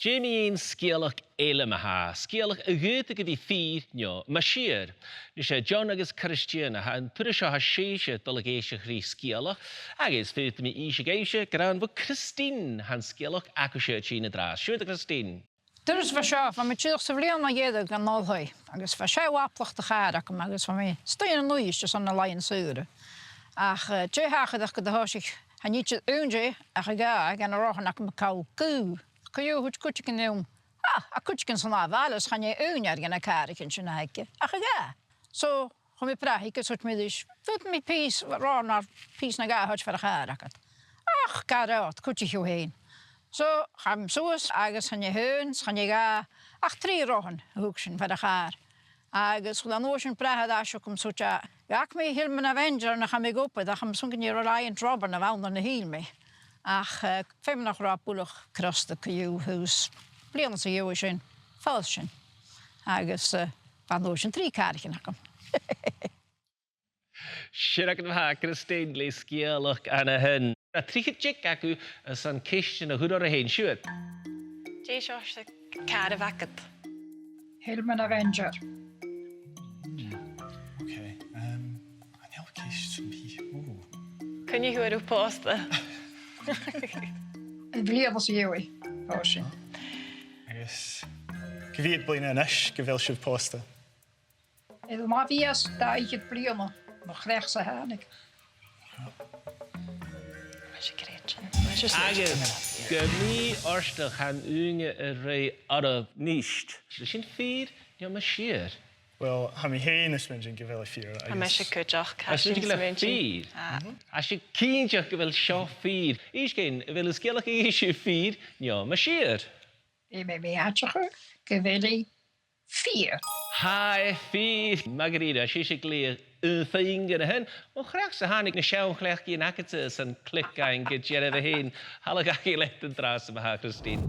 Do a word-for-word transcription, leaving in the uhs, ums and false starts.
Dè mu dheidhinn sgeulachd eile ma-thà, sgeulachd a dh'fhaodadh a bhith fìor no math siar? Nise, John agus Cairistìona, tha an turas seo, tha sibhse a' dol a dh'èisteachd ri sgeulachd, agus faodaidh mi innse dhuibhse gur ann bho Christine a tha an sgeulachd agaibhse a' tighinn an-dràsta. Siuthad, a Christine. Turas bha seo, bha mi dìreach sa bhliadhna mu dheireadh gun oilthigh, agus bha seo ablach do chàr agam, agus bha mi a' stèidheachadh an uisge airson na làithean saora. Ach, eh, dè thachair ach gun do thòisich, chan e idir aon tè ach a dhà dha na rothan agam a' call "Cù." Co-dhiù, thuirt cuideigin rium, "Ah, tha cuideigin san ath bhaile, is chan e aon dha na càraichean sin a th' aige, ach a dhà." So, chuir mi brath thuige, thuirt mi ris, "Faodaidh mi pìos, rothan no pìos no dhà a thoirt far a' chàr agad." "Ach, gabh rud, cuidichidh thu fhèin." So, chaidh mi suas agus chan e aon, chan e dhà, ach trì rothan a thug sinn far a' chàr. Agus chuir an uair sin brath air ais thugam, so, dh'fhàg mi Hillman Avenger nuair a chaidh mi gu obair, ach tha mi a' smaoineachadh gur e Reliant Robin a bh' ann nuair a thill mi. Ach, eh, feumaidh nach robh e buileach crosta co-dhiù, thuirt e, bliadhna sa dheidhinn sin, phòs sinn. Agus, eh, bha an uair sin trì càraichean agam. Sin agaibh a-mach Christine le sgeulachd an sin. Tha trithead deug agaibh airson ceistean a chur oirre fhèin, siuthad. Dè seòrsa càr a bh' agad? Hillman Avenger. Hmm, ok, um, an eil ceist sam bith, ù. Cuin a fhuair thu pòsta? Am bliadhna sa dheidhinn, phòs sinn. Agus gu mìle bliadhna a-nis, gu bheil sibh pòsta? Air ais dà fhichead bliadhna, mo chreach-sa thàinig. Agus gu mì-fhortanach, chan ùine a rèir oirbh a-nis. An e sin fìor no math siar? Well, tha mi fhèin a' smaoineachadh gu bheil e fìor, agus tha mise cuideachd, tha mise a' smaoineachadh gu bheil e fìor. Ah. Tha mise cinnteach gu bheil seo fìor. Innis dhuinn, a bheil an sgeulachd a dh'innse seo fìor no math siar? Tha mi a' smaoineachadh gu bheil e fìor. Tha e fìor. Math dha-rìribh, 's e sin glè fhìor an sin. Mo chreach-sa thàinig na seann chleachdaidhean agadsa san clic againn gu dearbh fhèin. Thalla gu h-àraidh leat an-dràsta ma-thà, Christine.